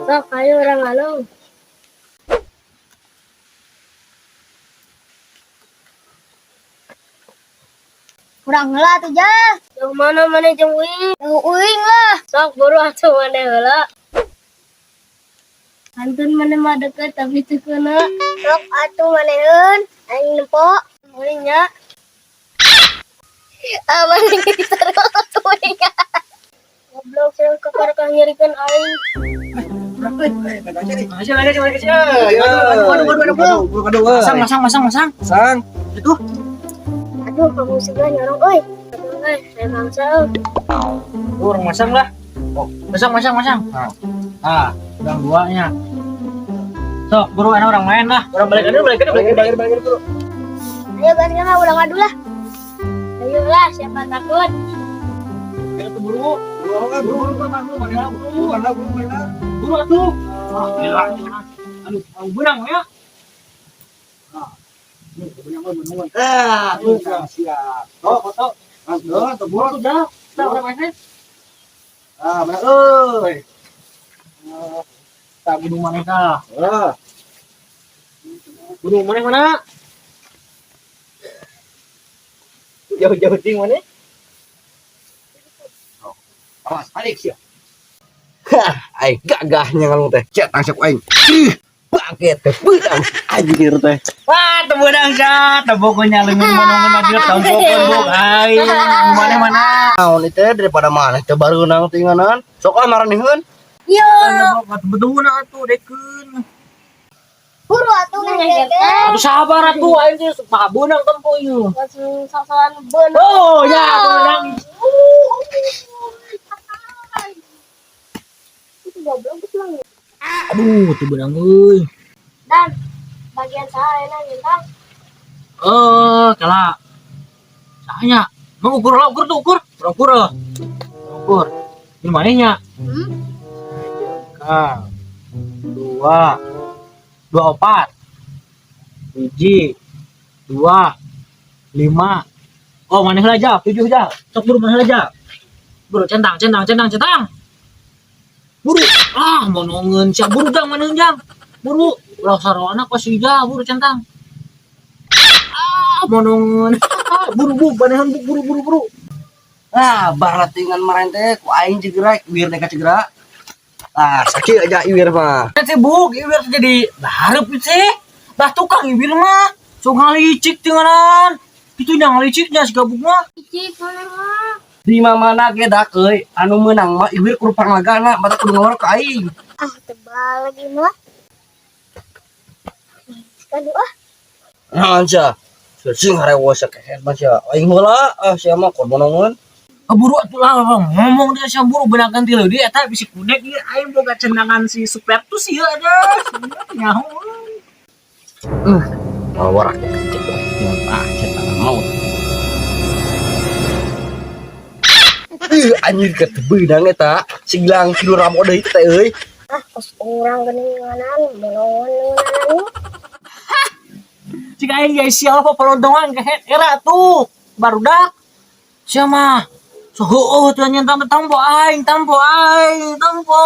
Sok, ayo urang ngalung. Kurang heula atuh jah. Yang mana mana jeung uing? Jauh uing lah. Sok buru atuh maneh heula. Pantun maneh mah deket tapi teu keuna. Sok atuh maneheun. Aing nempo. Uing nya. Ah, maneh geus atuh uing. Goblok sing kakara nyerikeun aing. Masih lagi, masih lagi. Aduh, aduh, aduh, aduh. Masang, masang, masang, masang. Sang. Itu. Aduh, kamu sebelah nyorong euy. Aduh, eh, saya mangsa euy. Orang masang lah. Oh, masang, masang, masang. Ah, orang duanya. Sok, buru ana orang main lah. Orang balik dulu, balik dulu, balik Balik balik balik dulu. Ayo gas mah ulang adu lah. Ayo lah, siapa takut? Ayo tuh buru. Buru buru buru buru buru mana buru mana. Buru atuh. Ah, gila. Aduh, aku benang ya. Ah, ini benang, benang. Ah, tuh siap. Oh, foto. Tuh, tuh Buru buru. tuh dah. Kita orang main. Ah, mana euy. Tak gunung mana kah? Ah, Gunung mana mana? Jauh-jauh ting mana? Awas, balik sia. Hah, aing gagahnya ngalung teh. Cek tang ku aing. Ih, bangke teh beunang anjir teh. Wah, tebeunang sia, tebokonya leungeun monongan mah gila tampokeun bok aing. Mana mana? Naon itu daripada mana teh bareunang tinganan. Sok ah maraneheun. Yo, Betul atuh dekeun. buru atuh ngegekeun. Atuh sabar atuh aing teh mah beunang tempo ieu. Langsung sok-sokan beunang. Oh, ya beunang. Itu goblok geus. Aduh, teu beunang euy. Dan bagian saha enak nyentang? Eh, kala. Sahanya. Mau ukur lah, ukur tuh, ukur. Urang ukur lah. Ukur. Ini manehnya. Hmm? Kang. Dua. Dua opat. Hiji. Dua. Lima. Oh, maneh lah jap. Tujuh jap. Sok buru maneh lah jap. Buru centang, centang, centang, centang. Buru. Ah, mau nongen siap buru jang maneh jang. Buru. Ulah sarwana pasti jang, buru centang. Ah, mau nongen. Buru bu, manehan bu, buru buru buru. Ah, barat tingan maren teh ku aing cegera, iwir teh kacegera. Ah, sakit aja iwir mah. Kan sibuk, iwir jadi hareup sih. Bah tukang iwir mah. So ngalicik tinganan. Itu yang ngaliciknya si gabuk mah. Icik maneh mah. Di mana ge dak euy, anu meunang mah iwir kudu panglagana, mata kudu ngawar ka aing. Ah, tebal lagi mah. Aduh ah, Naon sia? Sing harewos kehed mah sia. Aing heula, ah sia mah kudu nongon. Ah, buru atuh lah ngomong dia sia buru benakan ti dia eta bisi kudek ieu aing boga cendangan si Supertus ieu aja. Nyaho. Ngawar kecek ah centang maut. Ih, anjir ketebeunang eta. Sigilang tidur ramo deui teh euy. Ah, kos urang geuninganan, meunang. Jika aing ge sia apa pelontongan kehed era tuh barudak. Sia mah. So heueuh tuh nyentang tampo aing, tampo aing, tampo.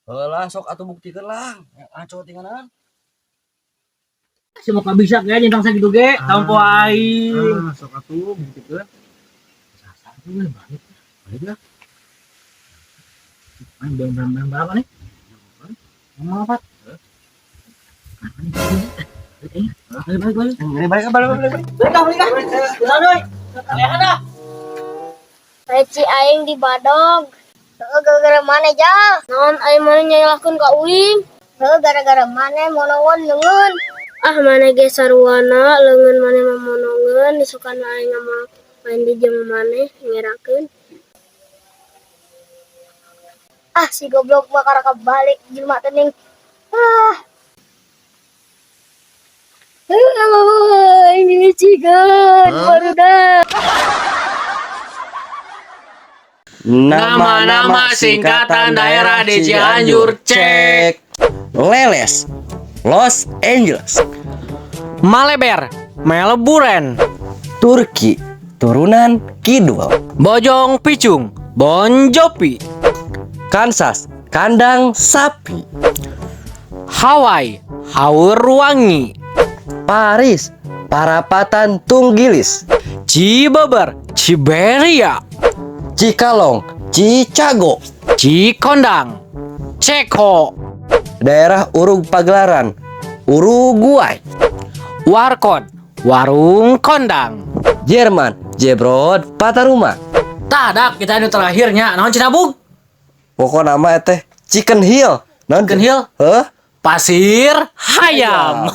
Heula sok atuh buktikeun lah. Ngaco tinganan. Sia mah bisa ge nyentang sakitu ge, tampo aing. Ah, sok atuh buktikeun. Sasar tuh balik. Balik lah. Aing belum berapa nih? Ngomong apa? Balik, balik, balik. Balik balik balik balik. Balik, balik, balik. Balik, balik. Dah. Peci aing di badog. Heeh, gara-gara mana jal? Naon aing maneh nyalahkeun ka uing? Heeh, gara-gara mana monongon leungeun. Ah, maneh ge saruana leungeun maneh mah monongeun disukan aing mah main di jeung maneh ngerakeun. Ah, si goblok mah karaka balik jelema teh ning. Ah. Ah, ini cigan barudak. Nama-nama singkatan daerah di Cianjur, cek. Leles, Los Angeles, Maleber, Melburen, Turki, turunan Kidul, Bojong Picung, Bon Jovi, Kansas, Kandang sapi. Hawaii, Haurwangi. Paris, Parapatan Tunggilis. Cibeber, Ciberia. Cikalong, Cicago. Cikondang, Ceko. Daerah Urug Pagelaran, Uruguay. Warkon, Warung Kondang. Jerman, Jebrod, Pataruma. Tah, dak kita anu terakhirnya. Naon cenah, Bug? Pokokna mah teh Chicken Hill. Naon? Chicken Hill? Heh? Pasir Hayam.